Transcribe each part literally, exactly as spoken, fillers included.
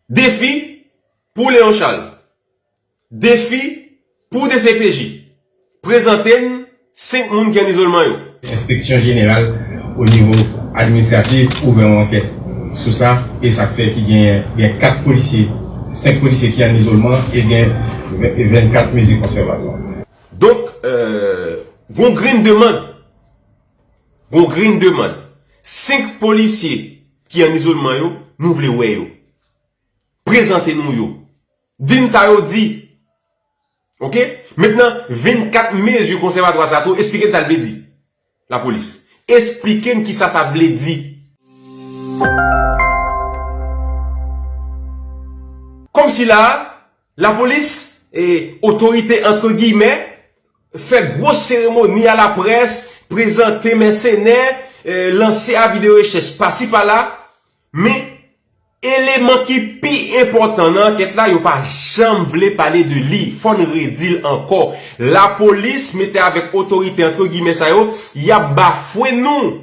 Defi pou Léon Charles. Defi pou D C P J. Prezante n senk moun ki an izolman yo. Enspeksyon jeneral o nivo administratif ouvè yon ankèt sou sa, e sa k fè ki gen, gen kat polisye, senk polisye ki an izolman e gen ven- vennkat mezi konsèvatwa. Donk, euh, gon grenn demann. Gon grenn demann. Senk polisye ki an izolman yo, nou vle wè yo. Prezante nou yo. Di n sa yo di. Oke? Mentnan, vennkat mezi konsèvatwa sa tou, esplike n sa l vle di. Lapolis. Esplike n kisa sa vle di. Kòmsi la, lapolis, e, otorite antre giyimè, fè gwo seremoni a laprès, prezante mèsenè, e, lanse avi de rechèch pasi pala, men eleman ki pi enpòtan nan ankèt la, yo pa janm vle pale de li. Fò n redi l ankò. Lapolis mete avèk otorite antre giyimè sa yo, y ap bafwe nou.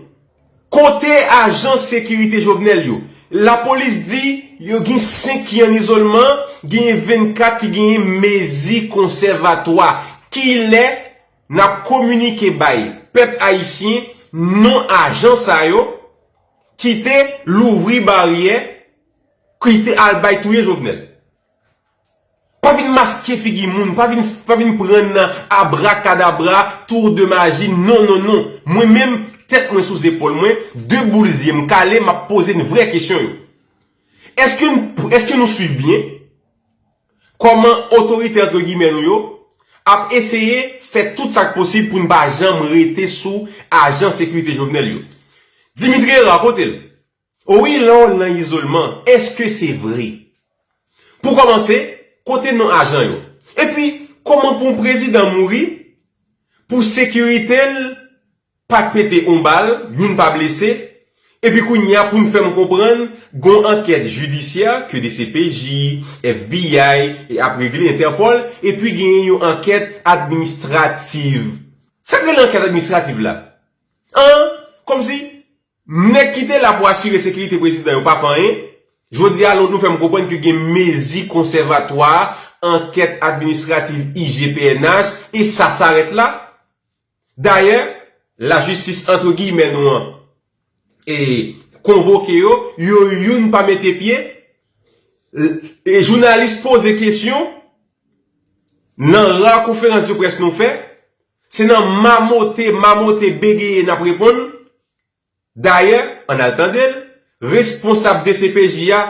Kote ajan sekirite Jovenel yo? Lapolis di yo gen senk ki an izolman, genyen vennkat ki genyen mezi konsèvatwa. Kilè n ap kominike bay pèp ayisyen non ajan sa yo ki te louvri baryè, ki te al bay touye Jovenel? Pa vin maske figi moun, pa vin, pa vin pran nan abrakadabra, tour de maji, non, non, non. Mwen menm, tèt mwen sou zepòl mwen, de boul zye m kale, m ap poze n vrè kesyon yo. Èske n, èske nou swiv byen kòman otorite antre giyimè nou yo ap eseye fè tout sa k posib pou n pa janm rete sou ajan sekirite Jovenel yo? Dimitri Hérard, kote l? O wi, lè w nan izolman, èske se vre? Pou kòmanse, kote non ajan yo? Epi, kòman pou yon prezidan mouri, pou sekirite l pa t pete yon bal, youn pa blese, epi kounye a pou n fè m konprann, gon ankèt jidisyè ke D C P J, F B I, e ap regle, Entèpòl, epi genyen yon ankèt administrativ. Sa k rele ankèt administrativ la? An, kòmsi, nèg ki te la pou asire sekirite prezidan yo pa fè anyen. Jodi a, nou fè m konprann ke gen mezi konsèvatwa, ankèt administrativ I G P N H, e sa sarèt la. Dayè, lajistis antre giyimè nou an, e konvoke yo, yo youn pa mete pye. E jounalis poze kesyon nan ra konferans de près nou fè, se nan mamote, mamote, begeye n ap reponn. Dayè, ann al tande l, responsab D C P J a,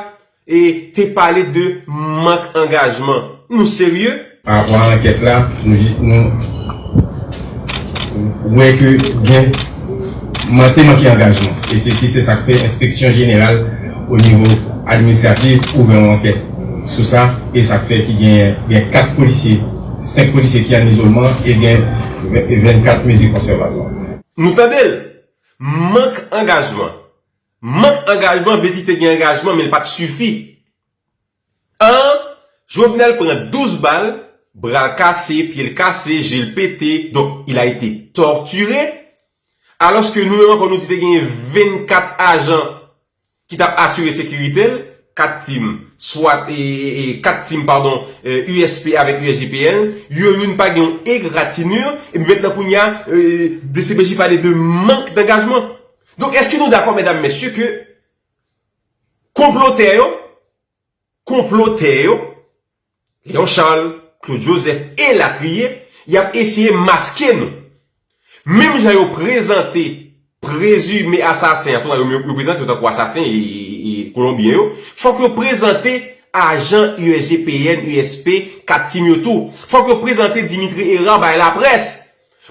e, te pale de mank angajman. Nou serye? Pa rapò a ankèt la, nou, nou wè ke gen man-, te manke angajman. E se, se, se sa k fè enspeksyon jeneral o nivo administratif ouvè yon ankèt sou sa. E sa k fè ki gen, gen kat polisye, senk polisye ki an izolman e gen ven-, vennkat mezi konsèvatwa. Nou tande l. Mank angajman. Mank angajman vle di te gen angajman, men l pa t sifi. An, Jovenel pran douz bal, bra l kase, pye l kase, je l pete, donk, il a été torturé. Alòske nou menm ankò, nou di te genyen vennkat ajan ki t ap asire sekirite l, kat tim, swa, e, e, e, kat tim, padon, e, U S P avèk U S G P N, yo youn pa gen yon egratignure, epi mentnan kounye a, e, D C P J pale de mank d'engagement. Donk, èske nou dakò, medam, mesye, ke konplotè yo, konplotè yo, Léon Charles, Claude Joseph e latriye, y ap eseye maske nou. Menm jan yo prezante prezime asasen an, yo, yo prezante yo tankou asasen e, e, e, e Kolonbyen yo, fòk yo prezante ajan U S G P N, U S P, kat tim yo tou. Fòk yo prezante Dimitri Hérard bay laprès.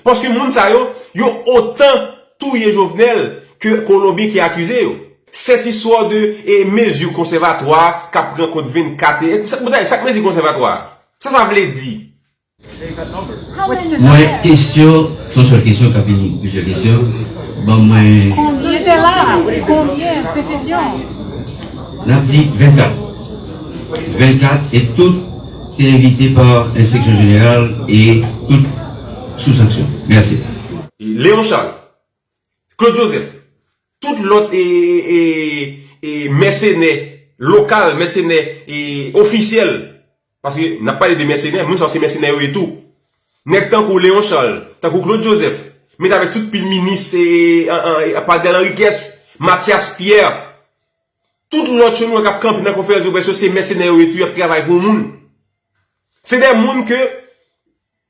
Paske moun sa yo, yo otan touye Jovenel ke Kolonbyen ki akize yo. Cette histoire de, e, mesure conservatoire k ap pran kont vennkat, e, sa, sa k mezi konsèvatwa? Sa sa vle di? Mwen, kesyon, se yon sèl kesyon, k ap vini plizyè kesyon. Ban mwen. Konbyen te la? Konbyen? Presizyon. N ap di vennkat. Vennkat, e tout te envite pa enspeksyon jeneral e tout sou sanksyon. Mèsi. Léon Charles, Claude Joseph, tout lòt, e, e, e, e, mèsenè lokal, mèsenè e ofisyèl. Paske n ap pale de mèsenè, moun sa yo se mèsenè yo ye tou. Nèg tankou Léon Charles, tankou Claude Joseph, menm avèk tout pil minis e, e, e, Padel Henriquez, Mathias Pierre, tout lòt yo nou wè k ap kanpe nan konferans de près yo, se mèsenè yo ye tou, y ap travay pou moun. Se de moun ke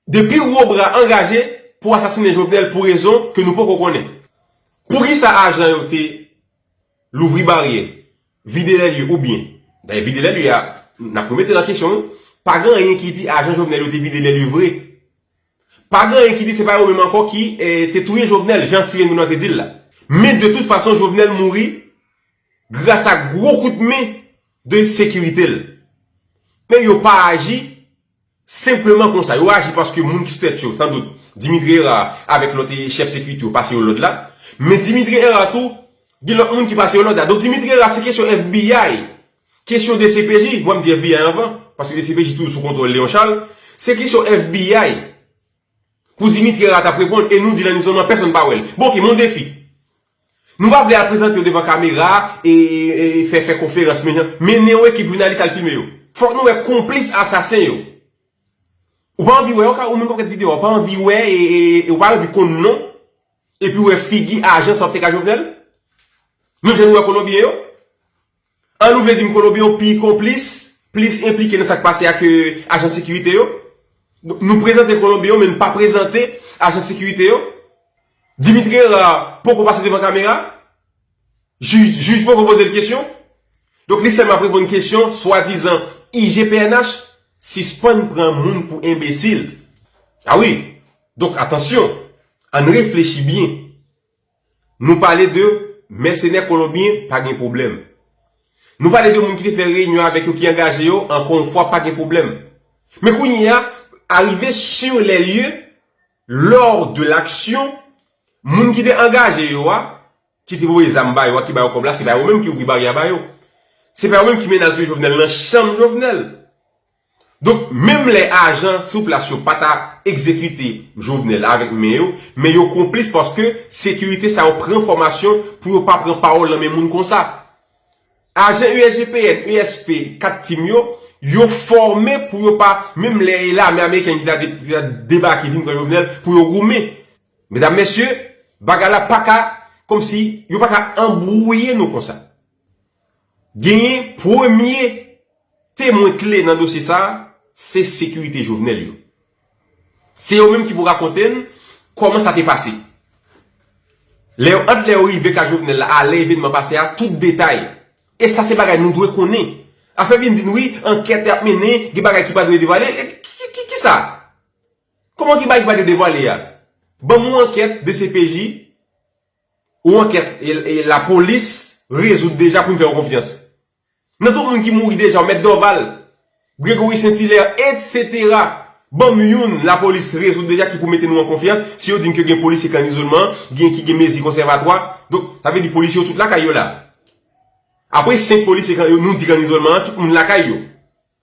de pi wo bra angaje pou asasinen Jovenel pou rezon ke nou poko konnen. Poukisa ajan yo te louvri baryè, vide lè lye oubyen? Dayè, vide lè lye a, n ap remete l an kesyon, wi. Pa gen anyen ki di ajan Jovenel yo te vide lè lye vre. Pa gen anyen ki di se pa yo menm ankò ki eh, te touye Jovenel, jan Steven Benoît te di l la. Men de tout fason, Jovenel mouri gras a gwo kout men de sekirite l. Men yo pa aji senpleman konsa. Yo aji paske moun ki sou tèt yo, san dout, Dimitri Hérard avèk lòt chèf sekirite yo pase yo lòd la. Men Dimitri Hérard tou, gen lòt moun ki pase yo lòd la. Donk Dimitri Hérard se kesyon F B I, kesyon D C P J, mwen m di F B I anvan, paske D C P J toujou sou kontwòl Léon Charles, se kesyon F B I. Pou Dimitri Hérard t ap reponn, e nou di l an izolman, pèsonn pa wè l. Bon, oke, mon defi. Nou pa vle al prezante yo devan kamera e, e, e fè, fè konferans, men jan, mennen yon ekip jounalis al filme yo. Fòk nou wè konplis asasen yo. Ou pa anvi wè, ou ka, ou menm k ap gade videyo a, ou pa anvi wè, e, e, e ou pa anvi konn non, epi wè figi ajan sa w ap te ka Jovenel? Menm jan nou wè Kolonbyen yo? An nou vle di m Kolonbyen yo pi konplis, plis enplike nan sa k pase ak euh, ajan sekirite yo? Nou prezante Kolonbyen yo, men n pa prezante ajan sekirite yo? Dimitri Hérard poko pase devan kamera? Jij, jij poko poze l kesyon? Donk li sèlman ap reponn kesyon, swadizan I G P N H, sispann pran moun pou enbesil. A wi, donk atansyon, ann reflechi byen. Nou pale de mèsenè kolonbyen, pa gen pwoblèm. Nou pale de moun ki te fè reyinyon avèk yo, ki angaje yo, ankò yon fwa, pa gen pwoblèm. Men kounye a, arive sur les lieux, lors de l'action, moun ki te angaje yo a, ki te voye zam ba yo a, ki ba yo kòb la, se pa yo menm ki ouvri baryè a ba yo. Se pa yo menm ki mennen al touye Jovenel nan chanm Jovenel. Donk, menm lè ajan sou plas yo pa ta egzekite Jovenel avèk men yo, men yo konplis paske sekirite sa yo pran fòmasyon pou yo pa pran pawòl nan men moun konsa. Ajan U S G P N, U S P, kat tim yo, yo fòme pou yo pa, menm lè e lame ameriken ki ta de- ki ta debake vin pran Jovenel, pou yo goumen. Medam, mesye, bagay la pa ka, kòmsi, yo pa ka anbwouye nou konsa. Genyen premye temwen kle nan dosye sa a, se sekirite Jovenel yo. Se yo menm ki pou rakonte n kòman sa te pase. Lè yo, ant lè yo rive ka Jovenel la, a lè evènman pase a, tout detay. E sa se bagay nou dwe konnen. Afè vin di n wi, ankèt y ap mennen, gen bagay ki pa dwe devwale. E ki, ki, ki sa? Kòman ki bagay ki pa dwe devwale a? Ban m yon ankèt D C P J, yon ankèt e, e lapolis rezoud deja pou m fè yo konfyans. Nan tout moun ki mouri deja, Mèt Dorval, Gregory Saint-Hilaire, etsetera. Ban m youn lapolis rezoud deja ki pou mete nou an konfyans. Si yo di n ke gen polisye ki an izolman, gen ki gen mezi konsèvatwa, donk, sa vle di polisye yo tout lakay yo la. Apre senk polisye ki an, yo, nou di ki an izolman an, tout moun lakay yo.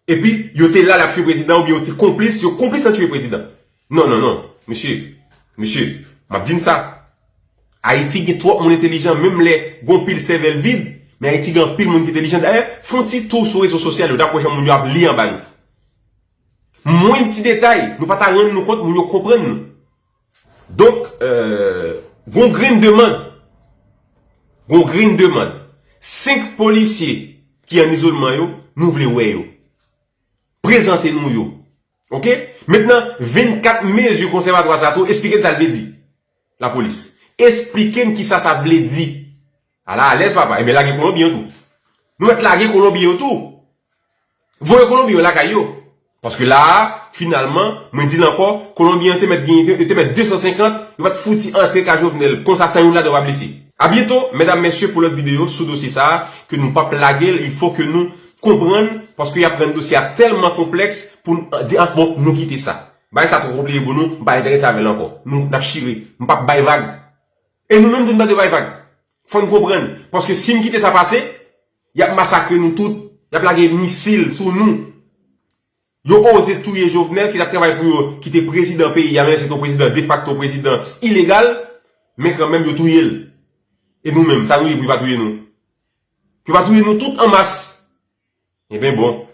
Epi, yo te la, l ap tiye prezidan, oubyen yo te konplis, yo konplis nan tiye prezidan. Non, non, non, mesye, mesye, m ap di n sa. Ayiti gen twòp moun entelijan, menm lè gon pil sèvèl vid, men Ayiti gen anpil moun ki entelijan. Dayè, fè yon ti tou sou rezo sosyal yo, dapre jan moun yo ap li anba nou. Mwen ti detay, nou pa ta rann nou kont, moun yo konprann nou. Donk, euh, gon grenn demann. Gon grenn demann. Senk polisye ki an izolman yo, nou vle wè yo. Prezante nou yo. Oke? Mentnan, vennkat mezi konsèvatwa sa tou, esplike n sa l vle di. Lapolis. Esplike n kisa sa vle di. Ala alèz, papa. Ebyen, lage Kolonbyen yo tou. Nou mèt lage Kolonbyen yo tou. Voye Kolonbyen yo lakay yo. Paske la a, finalman, mwen di l ankò, Kolonbyen yo te mèt genyen, yo te mèt de san senkant, yo pa t fouti antre ka Jovenel. Konsa, san youn ladan yo pa blese. A byento, medam, mesye, pou lòt videyo sou dosye sa a, ke nou p ap lage l, il faut que nou konprann, paske y ap rann dosye a tèlman konplèks pou n di, ah, bon, nou kite sa. Bagay sa twò konplike pou nou, m pa enterese avè l ankò. Nou, n ap chire. M p ap bay vag. E nou menm tou, nou pa dwe bay vag. Fò n konprann. Paske si n kite sa pase, y ap masakre nou tout. Y ap lage misil sou nou. Yo oze touye Jovenel, ki t ap travay pou yo, ki te prezidan peyi a, menm si se te yon prezidan defakto, prezidan ilegal, men kanmenm yo touye l. E nou menm, sa nou ye pou yo pa touye nou? Yo pa touye nou tout an mas. Ebyen bon,